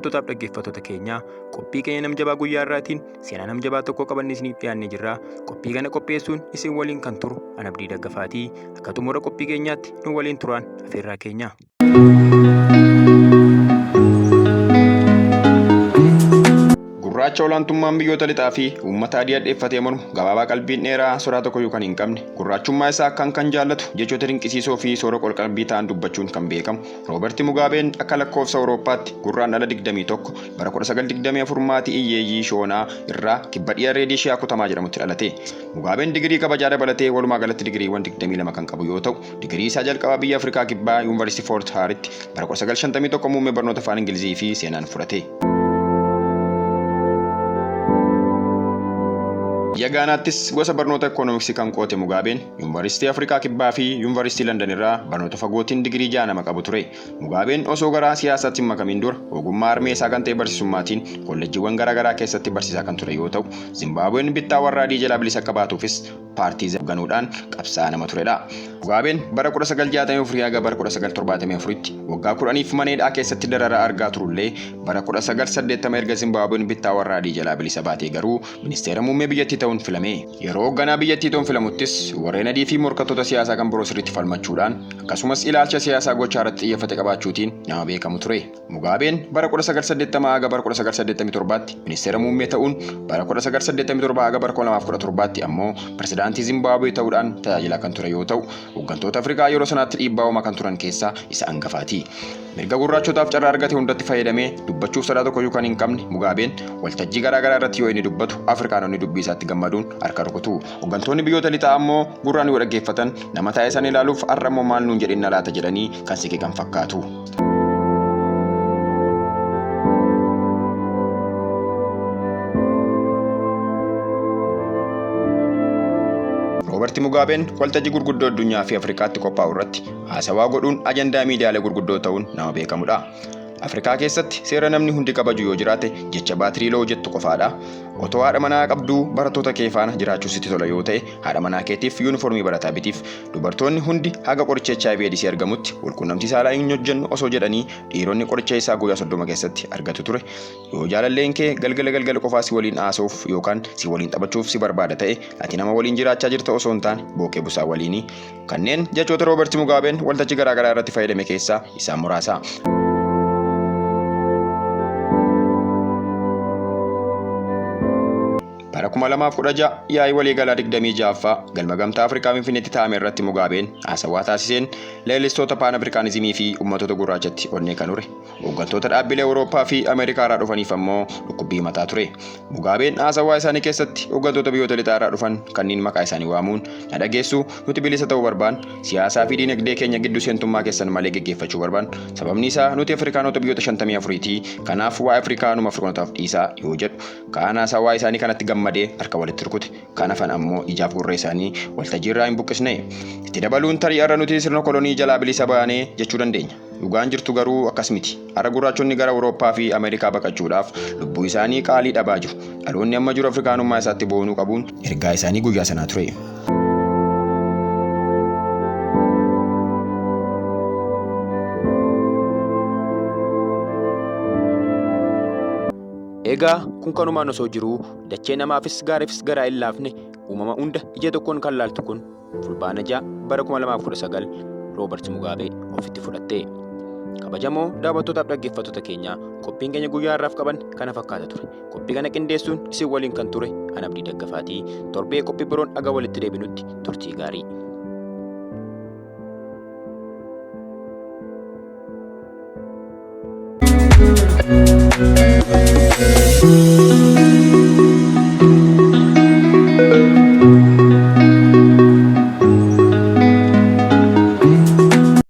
Daawwattootaaf dhaggeeffattoota keenyaa, qophii keenya nam jabaa guyyaa irraatiin seenaa nam jabaa tokko qabannee isiniif dhiyaannee jirra. Qophii kana qopheessuun isin waliin kan turu an Abdii Daggafaatii. Akka xumura qophii keenyaatti nu waliin turaan afeerraa keenya. Gurraacha olaantummaan biyyoota lixaa fi uummata adii hadheeffatee mormu, gabaabaa qalbiin dheeraa, sodaa tokkoyyuu kan hin qabne, gurraachummaa isaa akkaan kan jaallatu, jechoota dinqisiisoo fi soora qolqalbii ta'an dubbachuun kan beekamu Rooberti Mugaabeen akka lakkoofsa Awurooppaatti Gurraandhala 21 bara 1924 maatii iyyeeyyii Shoonaa irraa kibba dhiha Reedishiyaa Kutamaa jedhamutti dhalate. Mugaabeen digirii kabajaa dabalatee walumaa galatti digiriiwwan 22 kan qabu yoo ta'u, digirii isaa jalqabaa biyya Afrikaa Kibbaa Yuunivarsiitii Foort Haaritti bara 1951 muummee barnoota afaan Ingilizii fi seenaan fudhate. Biyya Gaanaattis gosa barnoota Ikoonomiksii kan qo'ate Mugaabeen Yuunivarsiitii Afrikaa Kibbaa fi Yuunivarsiitii Landan irraa barnoota fagootiin digirii 6 nama qabu ture. Mugaabeen osoo gara siyaasaatti hin makamiin dura ogummaa harmee isaa kan ta'e barsiisummaatiin kollejjiiwwan garaagaraa keessatti barsiisaa kan ture yoo ta'u, Zimbaabuween bittaa warra adii jalaa bilisa akka baatuufis paartii hoogganuudhaan qabsaa'aa nama turedha. Mugaabeen bara 1964 haga bara 1974tti waggaa 10f mana hidhaa keessatti dararaa argaa turullee, bara 1980 erga Zimbaabuween bittaa warra adii jalaa bilisa baatee garuu ministeera muummee biyyattii ta'uun filame. Yeroo hoogganaa biyyattii ta'uun filamuttis warreen adii fi morkattoota siyaasaa kan biroo sirriitti falmachuudhaan, akkasumas ilaalcha siyaasaa gochaa irratti xiyyeeffate qabaachuutiin nama beekamu ture. Mugaabeen bara 1980 haga bara 1987tti ministeera muummee ta'uun, bara 1987 haga bara 2017tti ammoo pirezidaantii Zimbaabuwee ta'uudhaan tajaajilaa kan ture yoo ta'u, hooggantoota Afrikaa yeroo sanaatti dhiibbaa uumaa kan turan keessaa isa angafaati. Mirga gurraachotaaf carraa argate hundatti fayyadamee dubbachuuf sodaa tokkoyyuu kan hin qabne Mugaabeen, waltajjii garaa garaa irratti yoo inni dubbatu Afrikaanonni dubbii isaatti gammaduun harka rukutu. Hooggantoonni biyyoota lixaa ammoo gurraan yoo dhaggeeffatan, nama taa'ee isaan ilaaluuf har'a immoo maal nuun jedhinna laata jedhanii kan si qeeqan fakkaatu. Rooberti Mugaabeen waltajjii gurguddoo addunyaa fi Afrikaatti qophaa'u irratti haasawaa godhuun ajandaa miidiyaalee gurguddoo ta'uun nama beekamudha. Afrikaa keessatti seera namni hundi kabaju yoo jiraate jecha baatirii loo jettu qofaadha. Otoo haadha manaa qabduu barattoota kee faana jiraachuu sitti tola yoo ta'e, haadha manaa keetiif yuunifoormii barataa bitiif. Dubartoonni hundi haga qoricha HIV AIDSii argamutti walquunnamtii saalaa hin hojjennu osoo jedhanii, dhiironni qoricha isaa guyyaa 30 keessatti argatu ture. Yoo jaalalleen kee galgala galgala qofaa si waliin haasa'uuf yookaan si waliin taphachuuf si barbaada ta'e, ati nama waliin jiraachaa jirta osoo hin taane booqee busaa waliini. Kanneen jechoota Rooberti Mugaabeen waltajjii garaagaraa irratti fayyadame keessaa isaan muraasa. Bara 2016 yaa'ii waliigalaa 26ffaa galma Gamtaa Afrikaa Finfinneetti taa'ame irratti Mugaabeen haasawaa taasiseen leellistoota Paan Afrikaanizimii fi uummattoota gurraachatti onnee kan hure. Hooggantoota dhaabbilee Awurooppaa fi Ameerikaa irraa dhufaniif ammoo dhukkubbii mataa ture. Mugaabeen haasawaa isaanii keessatti hooggantoota biyyoota lixaa irraa dhufan kanneen maqaa isaanii waamuun, na dhageessuu, nuti bilisa ta'uu barbaanna, siyaasaa fi diinagdee keenya giddu seentummaa keessan malee geggeeffachuu barbaanna, sababni isaa nuti Afrikaanota biyyoota 54ti, kanaaf waa'ee Afrikaa numa Afrikaanotaaf dhiisaa yoo jedhu, kaan haasawaa isaanii kanatti gammadee harka walitti rukute. Kan hafan ammoo ijaaf gurra isaanii waltajjii irraa hin buqqisne. Itti dabaluun, tarii har'a nuti sirna kolonii jalaa bilisa baanee jechuu dandeenya. Dhugaan jirtu garuu akkas miti. Har'a gurraachonni gara Awurooppaa fi Ameerikaa baqachuudhaaf lubbuu isaanii qaalii dhabaa jiru. Dhaloonni amma jiru Afrikaanummaa isaatti boonuu qabuun ergaa isaanii guyyaa sanaa ture. Egaa kun kanumaan osoo jiruu, dachee namaafis gaariifis garaa hin laafne, uumama hunda ija tokkoon kan laaltu kun Fulbaana 6 bara 2019 Roobert Mugaabee ofitti fudhatte. Kabajamoo daawwattootaaf dhaggeeffattoota keenyaa, qophiin keenya guyyaa har'aaf qaban kana fakkaata ture. Qophii kana qindeessuun isin waliin kan ture an Abdii Daggafaatii. Torbee qophii biroon aga walitti deebinutti turtii gaarii.